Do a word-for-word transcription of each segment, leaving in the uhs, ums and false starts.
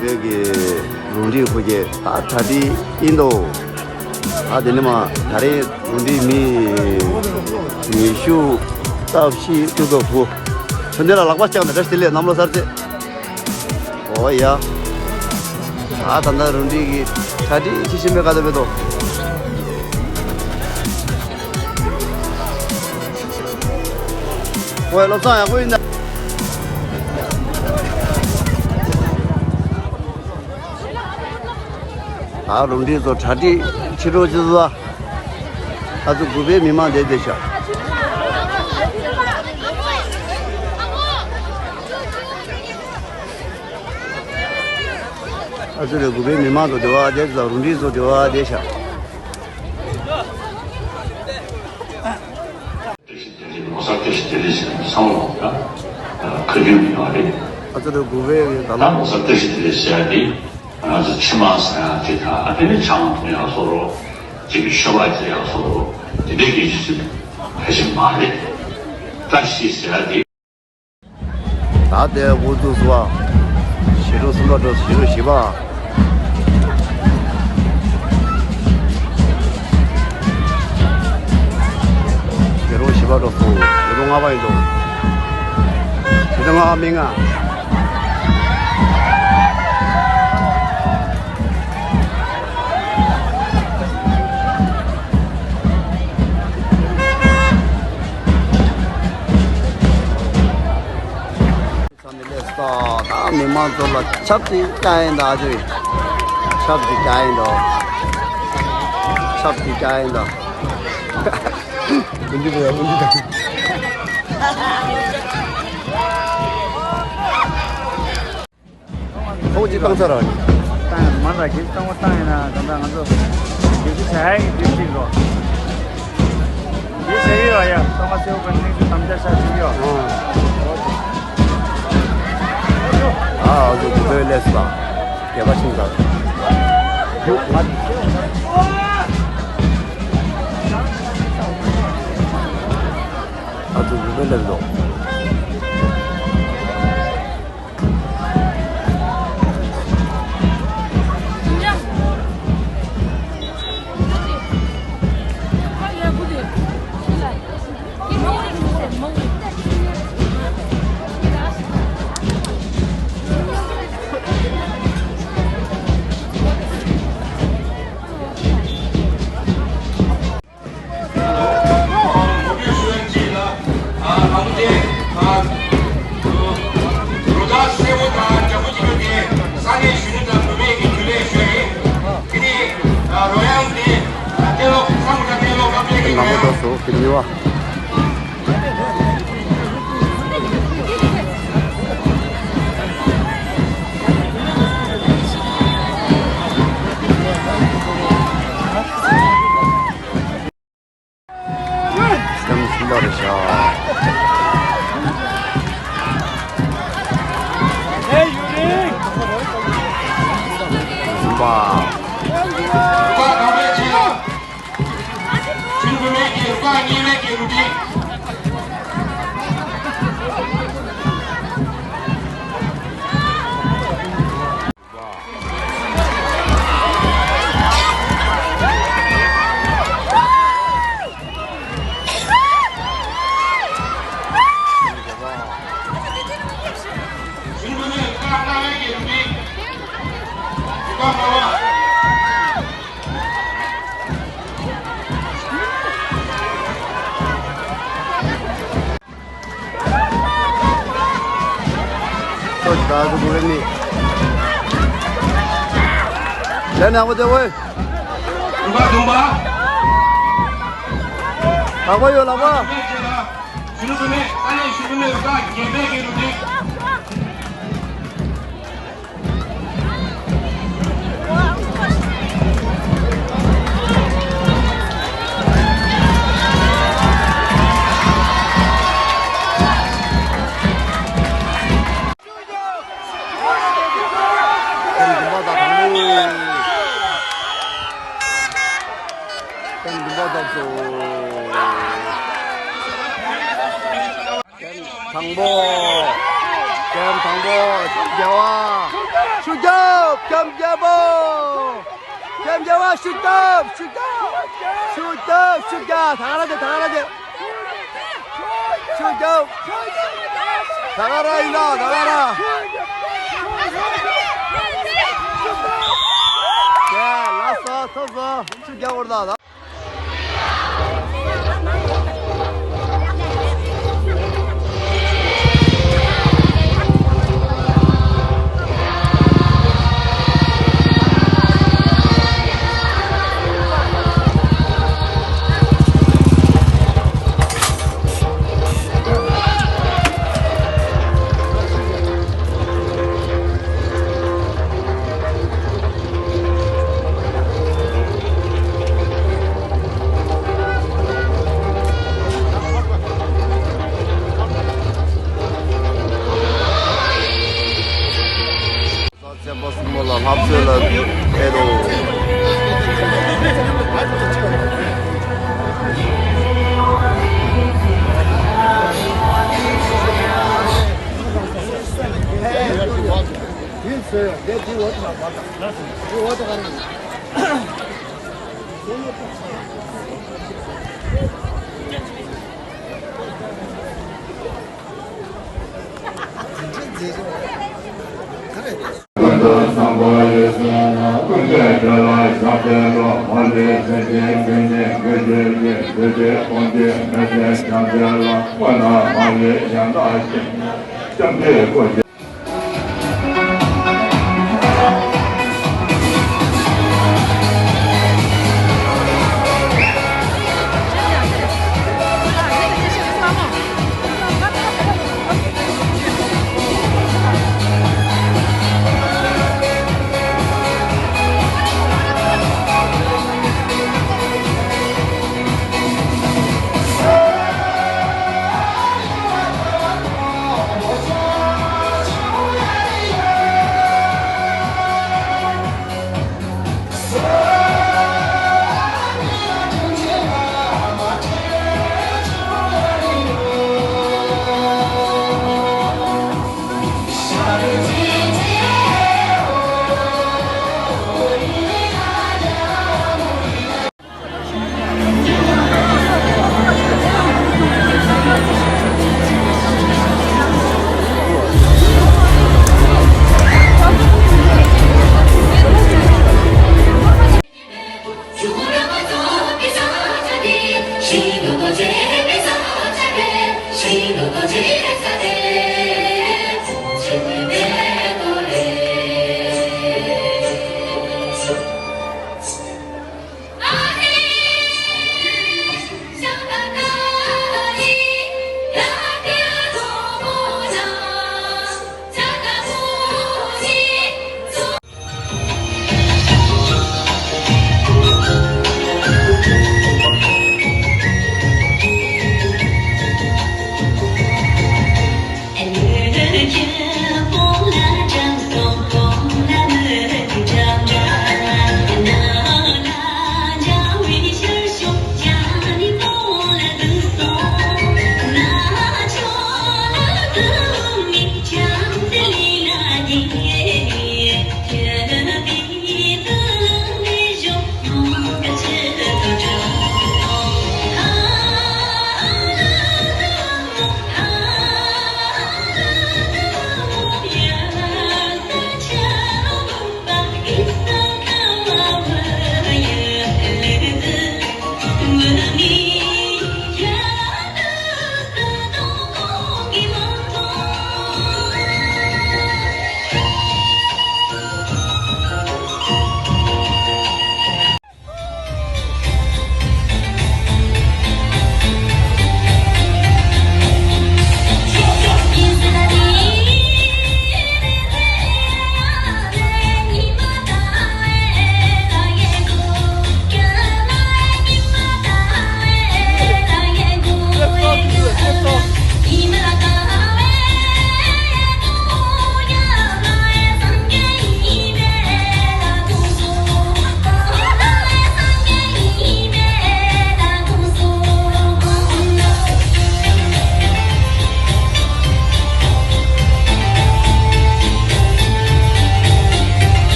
བོད་ཀྱི་རུ་འདྲེ་ཁོ་གྱེས་ད་གྲ་སྒྲིག་ཡིན་དོ། ད་དེ་ནི་མ་ད་རེས་རུ་འདྲེ་མི་ཉི་ཤུ་རྩ་བཞི་བཅུ་ཙམ་བུ། ཁྱོད་འདི་ལ་ལག་པ་བཅག་ནས་བཀྲ་ཤིས་བདེ་ལེགས་གནམ་ལོ་གསར་བརྗེ། ཨོ་ཡ། ད་ད་ལྟ་རུ་འདྲེ་གི་གྲ་སྒྲིག་ཅི་ཞིག་མེད་ག་ད་བེ་དོ། ཨོ་ཡ་བློ་བཟང་ཡག་པོ་ཡིན་ད། ད་རུ་འདྲེ་ཚོ་གྲ་སྒྲིག་ཕྱི་དྲོ་ཅི་ཟ། ཨ་ཚོ་དགུ་པའི་མི་མང་བསྡད་བསྡད་ཤག་ཨ་ཚོ་རེ་དགུ་པའི་མི་མང་ཚོ་བསྡད་བ་བསྡད་ཤག་རུ་འདྲེ་ཚོ་བསྡད་བ་བསྡད་ཤག་བཀྲ་ཤིས་བདེ་ལེགས། ལོ་གསར་བཀྲ་ཤིས་བདེ་ལེགས་ཟེར་ནས་བསམ་བློ་ལ་ཁ་རྒྱུན་ཡོད་རེད། ཨ་ཚོ་རེ་དགུ་པའི་ད་ལོ་གསར་བཀྲ་ཤིས་བདེ་ལེགས་ཟེར་ཡ་དེ། ང་ཚོ་ཕྱི་མ་ཟ་ཡག་ཅིག་དང་ཨ་དེ་ནི་ཆང་འཐུང་ཡག་བཟོ་རོགས། ཅིག་གི་ཤོ་བག་བརྗེ་ཡག་བཟོ་རོགས། དེ་འདྲའི་སྐད་ཆ་ཞིག་ཕལ་ཆེར་མ་རེད། བཀྲ་ཤིས་ཟེར་ཡག་དེ། ད་ལྟའི་འགོ་འཛུགས་སུ་བ། ཞི་ལུ་གསུམ་པ་འགྲོ་ཞི་ལུ་བཞི་པ། ཞི་ལུ་བཞི་པ་འགྲོ་སོང་། ཞི་ལུ་ལྔ་པ་ཡིན་འདུག་ཞི་ལུ་ལྔ་པ་མི་ལྔ། ས་མི་ལས་ས་དང་མི་མང་ཚོ་ལ་ཆབ་ཅིག་བཀའ་ཡིན་ད་ཅུ། ཆབ་ཅིག་བཀའ་ཡིན་ད། ཆབ་ཅིག་བཀའ་ཡིན་ད། འདི་གོ་ཡ་འདི་ད། ཁོང་ཅིག་བཏང་ཚར་ར། བཏང་མ་ར་གིས་བཏང་བ་བཏང་ཡིན་ན་ད་ལྟ་ང་ཚོ་གིས་བྱ་ཡ་གི་དུས་གཅིག་རོ། འདི་བྱ་ཡི་ར་ཡ་བཏང་བ་སེའུ་གི་ནང་དུ་དམ་བཅའ་བྱ་ཞིག་ཡོད། ཨ་ཨ་ཟུ་གུ་བོའི་ལས་ལ་རྒྱལ་ཁ་ཆིང་ཚར། ཡུག་ང་ཨ་ཟུ་གུ་བོའི་ལས་ལོ། ནང་མ་ཏོག་སོ་ཁྱེད་ཉེ་བ། སྐམ་སུ་མ་རེ་ཤ། སུམ་པ། ལས་ནག་པོ་དེ་ཝེ། ལུག་པ་བདུན་པ། ལག་པ་ཡོད་ལག་པ། ཞུ་ནུ་བུ་མེད་ས་གནས་ཞུ་བུ་མེད་ལུག་པ་རྒྱལ་པོའི་གི་ལུག་རིགས། ཐེངས་བདུན་པ་དང་དང་པོ། ཐེངས་བདུན་པ་དང་སོ། ཐེངས་དང་པོ། ཐེངས་དང་པོ། ཐེངས་བརྒྱད་པ། ཤུགས་རྒྱབ། ལྕམ་རྒྱལ་པོ། ལྕམ་རྒྱལ་པོ་ཤུགས་རྒྱབ། ཤུགས་རྒྱབ། ཤུགས་རྒྱབ། ཤུགས་རྒྱབ། ད་ག་ར་དེ། ད་ག་ར་དེ། ཤུགས་རྒྱབ། ད་ག་ར་ཡིན་ན། ད་ག་ར། ཡ། ལགས་སོ། ཐུབ་སོང་། ཤུགས་རྒྱག་དགོས་རེད་ད། ཚེ་དཔག་སྲིན་མོ་ལ་ལྷ་གསོལ་ལ་ཕེབས་རོགས། ཀུན་ཏུ་བཟང་པོ་ཡེ་ཤེས་ལ། ཀུན་དགའི་དགྲ་ལ་ཞབས་བརྟན་རོགས། མ་ལུས་སེམས་ཅན་ཀུན་གྱི་མགོན་ཁྱོད་ཀྱིས། བདུད་སྡེ་དཔུང་འཇོམས་མེ་ལྕེ་ལྗང་ཚེ་ལ། དངོས་རྣམས་མ་ལུས་ཡང་དག་ཞིང་། སྐྱབས་འགྲོའི་སྒོ་འབྱེད།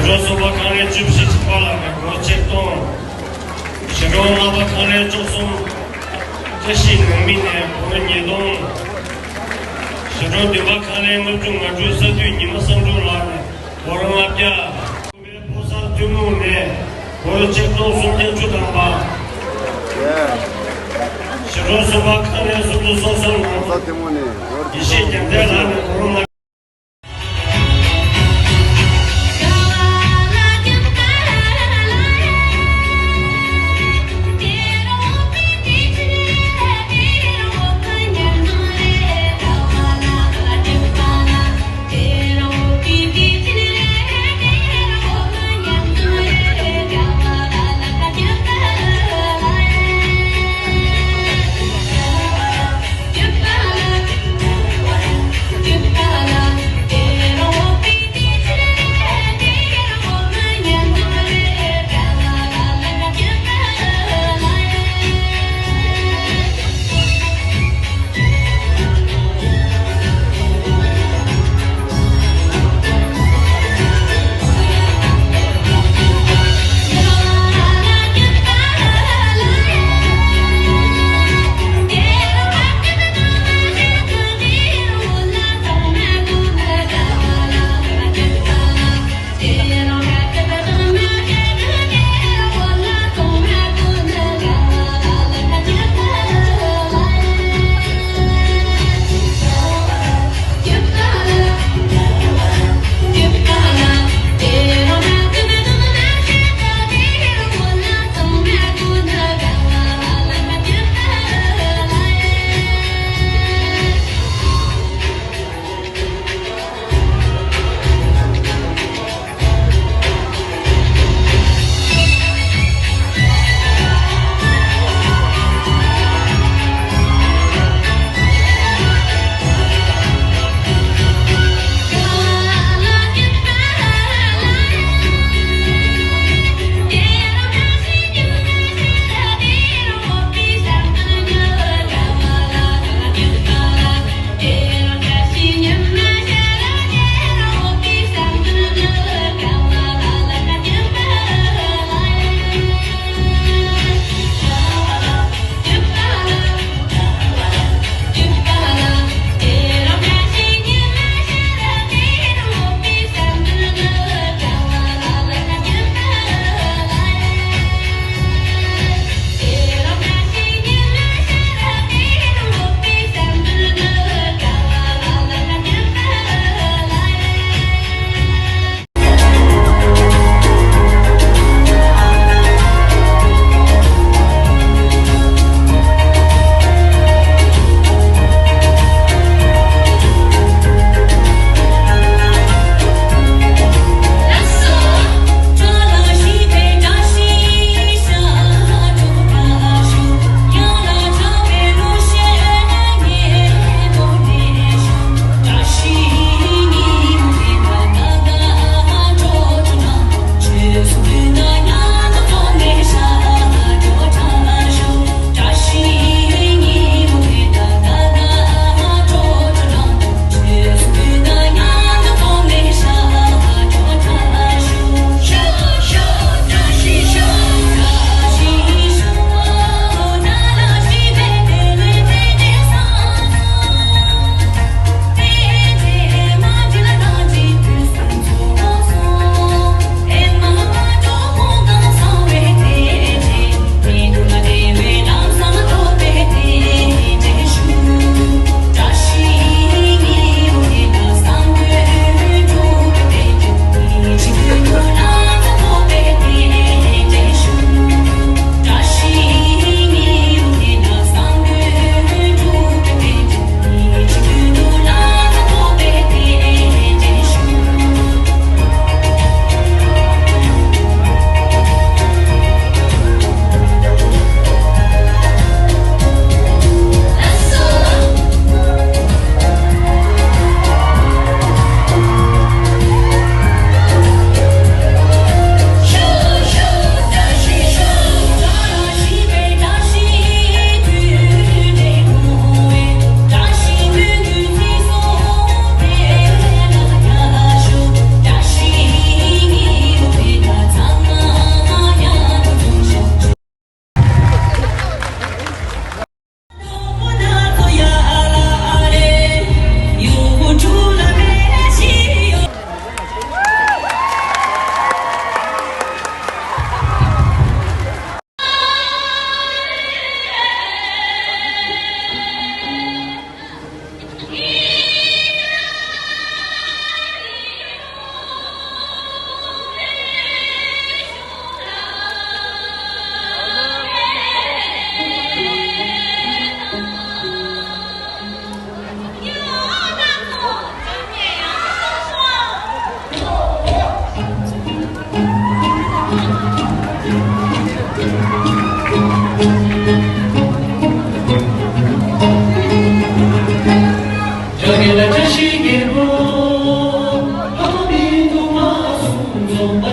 ཞི་ཁྲོན་གསུམ་པ་ཁང་རས་བཅུ་བཞི་ཆགས་པ་ལགས་ནས་སྒོར་ཆིག་སྟོང་། ཞི་ཁྲོན་ལྔ་པ་ཁང་རས་བཅུ་གསུམ་བཀྲ་ཤིས་ནང་མི་ནས་སྒོར་ཉིས་སྟོང་། ཞི་ཁྲོན་བདུན་པ་ཁང་རས་ལྔ་བཅུ་ང་དྲུག་ས་འཐུས་ཉི་མ་བསམ་འགྲུབ་ལགས་ནས་སྒོར་ལྔ་བརྒྱ། ཕོ་གསར་ཐུན་མོང་ནས་སྒོར་ཆིག་སྟོང་སུམ་བརྒྱ་བཅུ་ཐམ་པ། ཞི་ཁྲོན་གསུམ་པ་ཁང་རས་སུམ་ཅུ་སོ་གསུམ་ནང་ཡེ་ཤེས་རྒྱལ་མཚན་ལགས་ནས་སྒོར་ལྔ།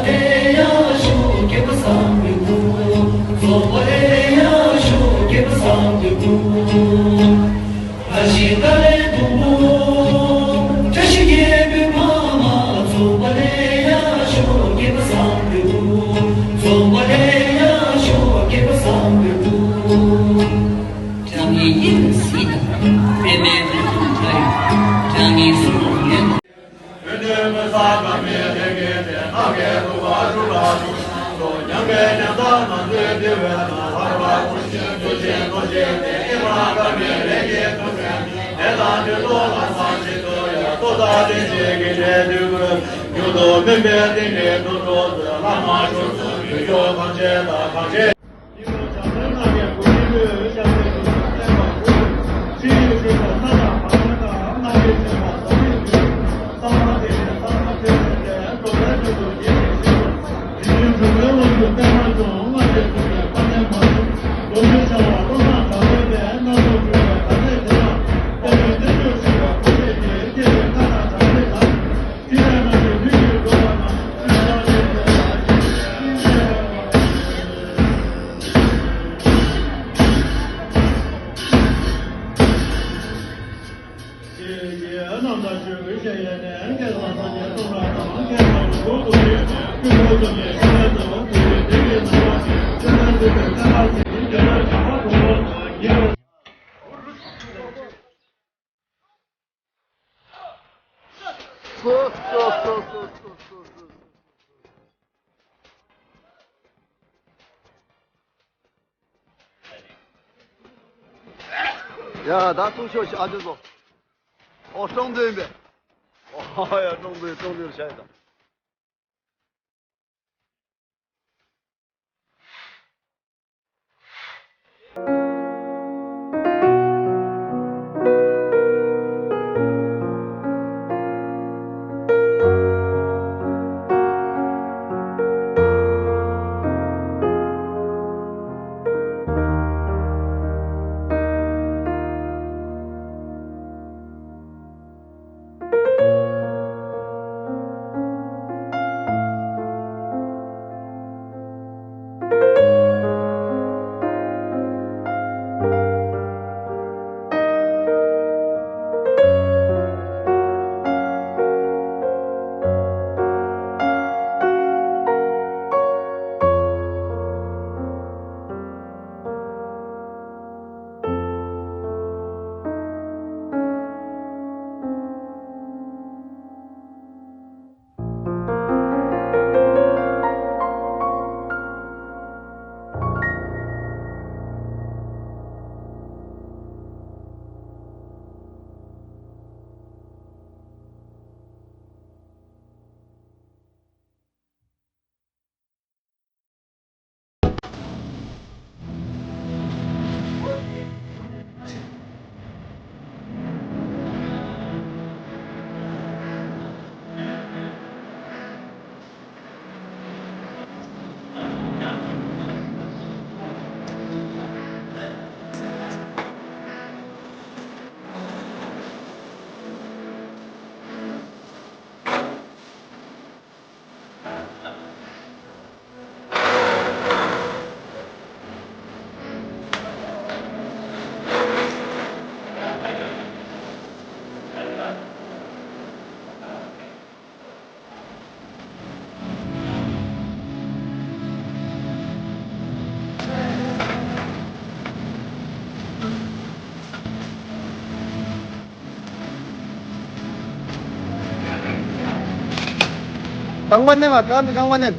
དྲང་ངེས་ཡིད་ལ་གཟིགས་དང་། པདྨའི་རིགས་སུ་འདྲ་ཡང་། དྲང་ངེས་གསུང་ངོ་ཡོད། ཡ་ད་ཐུག་ཤོག་ཤ་ཨ་ཅོ་ཚོ། ཨོ་ཀྲོང་དུ་ཡིན་པས། ཨོ་ཡ་ཀྲོང་དུ་ཀྲོང་དུ་ཤ་ཡི་ད། རྐང་པ་མནན་པ། རྐང་པ་མནན།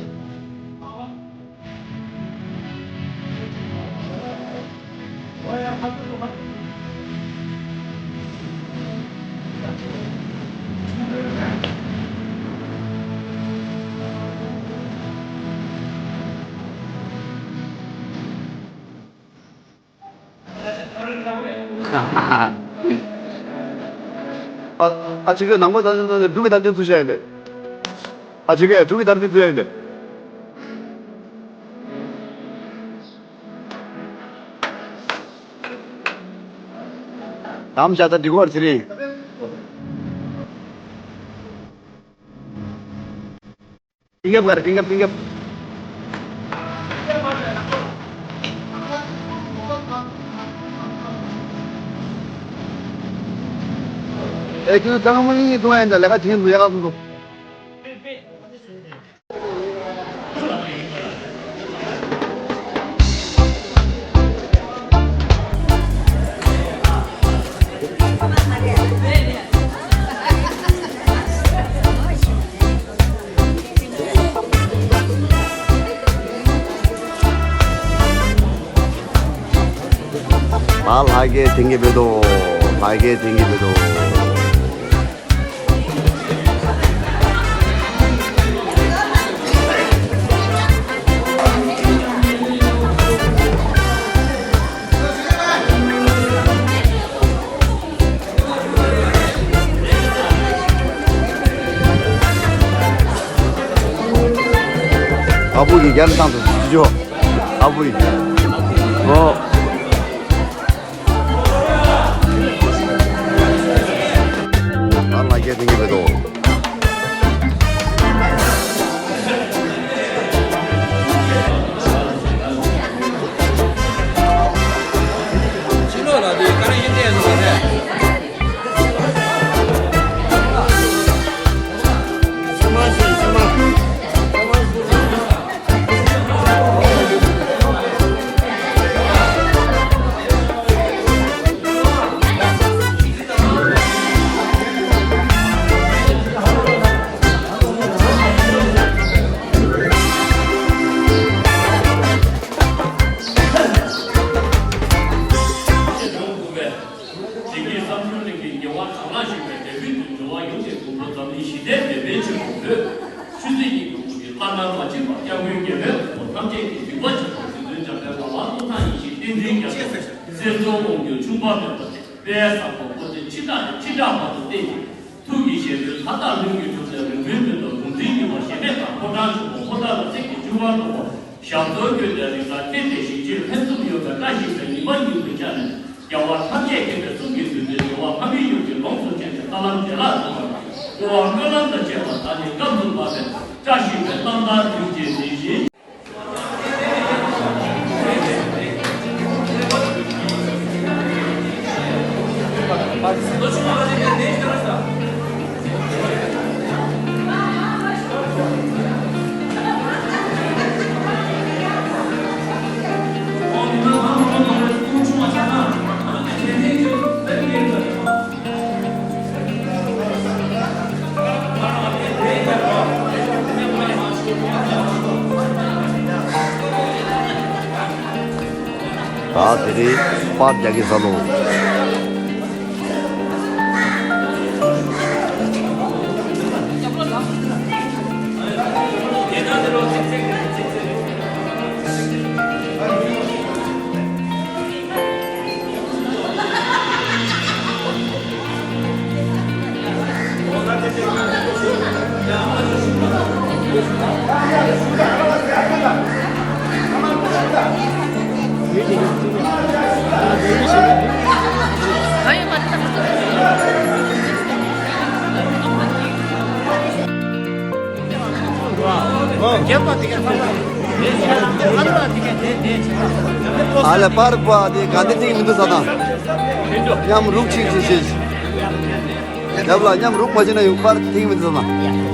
ཨ་ཨ་ཅིག་གི་ནང་པ་དང་འབྲུག་གི་དར་ལྡན་ཚུར་བཤད་ཡིན་ཏེ། ཨ་ཅིག་གི་འབྲུག་གི་དར་ལྡན་ཚུར་ཡིན་ཏེ། དམ་བཅའ་ད་འགྲིག་པར་ཚེ་རིང་། དེང་སྐབས་ག་རེ། དེང་སྐབས། དེང་སྐབས། ཨེ་ཁྱོད་ཚང་མ་ཡིན་ཐུང་ཡིན་ད་ལས་ཀ་བྱེད་འདུག་ཡག་ག་སོང་འདུག་ཨ་ལྷ་རྒྱལ་དེང་གི་བེ་དོ། ལྷ་རྒྱལ་དེང་གི་བེ་དོ། ཨ་བུ་གི་རྒྱན་བཏང་དུ་ཅི་ཅོ། ཨ་བུ་ཡི། ཨོ། ང་ལ་རྒྱ་དེ་ངེས་པའི་དོ། བྱེད་ཀྱི་བསམ་བློ་གླིང་གི་རྒྱལ་བ་བྱང་ལ་བཞུགས་པའི་དེ་བོད་དུ་འགྲོ་བ་ཡོངས་ཀྱི་མགོན་པོ་འཛམ་གླིང་ཞི་བདེའི་དེད་དཔོན་ཆེན་པོ་བོད། ཆུ་ཚོད་གཉིས་ཀྱི་འགོ་ཁྲིད་བླ་ན་མ་མཆིས་པ་སྐྱབས་མགོན་རྒྱལ་བའི་དབང་པོ་ཐམས་ཅད་ཀྱི་སྡིག་པ་ཆེན་པོ་རྗེ་བཙུན་འཇམ་དཔལ་དཔའ་བོ་ཐུགས་དམ་ཡེ་ཤེས་བསྟན་འཛིན་རྒྱ་མཚོ་གསེར་སོར་དབང་སྒྱུར་ཁྱུང་པ་མེད་པ་དེ་དཔལ་བཟང་པོ་པོ་ཏི་ཁྲི་ཕྲག་ཁྲི་ཕྲག་བར་དུ་བསྟེན་ཅིང་། ཐུགས་ཀྱི་བཞེད་དོན་མཐའ་དག་ལྷུན་གྱིས་གྲུབ་པའི་རིག་པའི་མདུན་དུ་གདུང་འཛིན་གྱུར་པ་གཞལ་མེད་དང་ཕོ་བྲང་ཆེན་པོ་ཕོ་བྲང་ལ་ཚིག་གི་བཅུ་པ་དང་པོ། ཞབས་རྡོལ་བརྒྱུད་དེ་རིགས་ལ་ཐེག་པའི་ཞིང་ཕྱིར་ལྷན་འཛོམས་ཡོད་པའི་བཀྲ་ཤིས་པའི་ཉི་མ་ཉིད་དུ་ཆགས་ནས། རྒྱལ་བ་ཐམས་ཅད་མཁྱེན་པའི་གསུང་གི་མདུན་དུ་རྒྱལ་བ་ལྷ་མིའི་ཡུལ་གྱི་ལོངས་སུ་སྤྱད་པའི་ས་ལམ་བདེ་བླག་ཏུ་བར་དུ་འཁོར་བ་སྨོན་ལམ་དང་བཅས་པ་དག་ནི་སྐབས་སུ་བབ་པའི་བཀྲ་ཤིས་པའི་རྣམ་ཐར་དུས་ཀྱི་གཟི་བརྗིད། ད་དེ་རིང་པར་རྒྱག་གི་ས་ལོ། ཨ་ལ་པར་པ་དེ་ག་འདི་ཐིག་མི་འདུག་ས་དང་། མཉམ་རུག་ཅིག་ཅིག་ཅིག་རྒྱབ་ལ་མཉམ་རུག་མ་བྱེད་ན་ཡོང་པར་ཐིག་མི་འདུག་ས་དང་།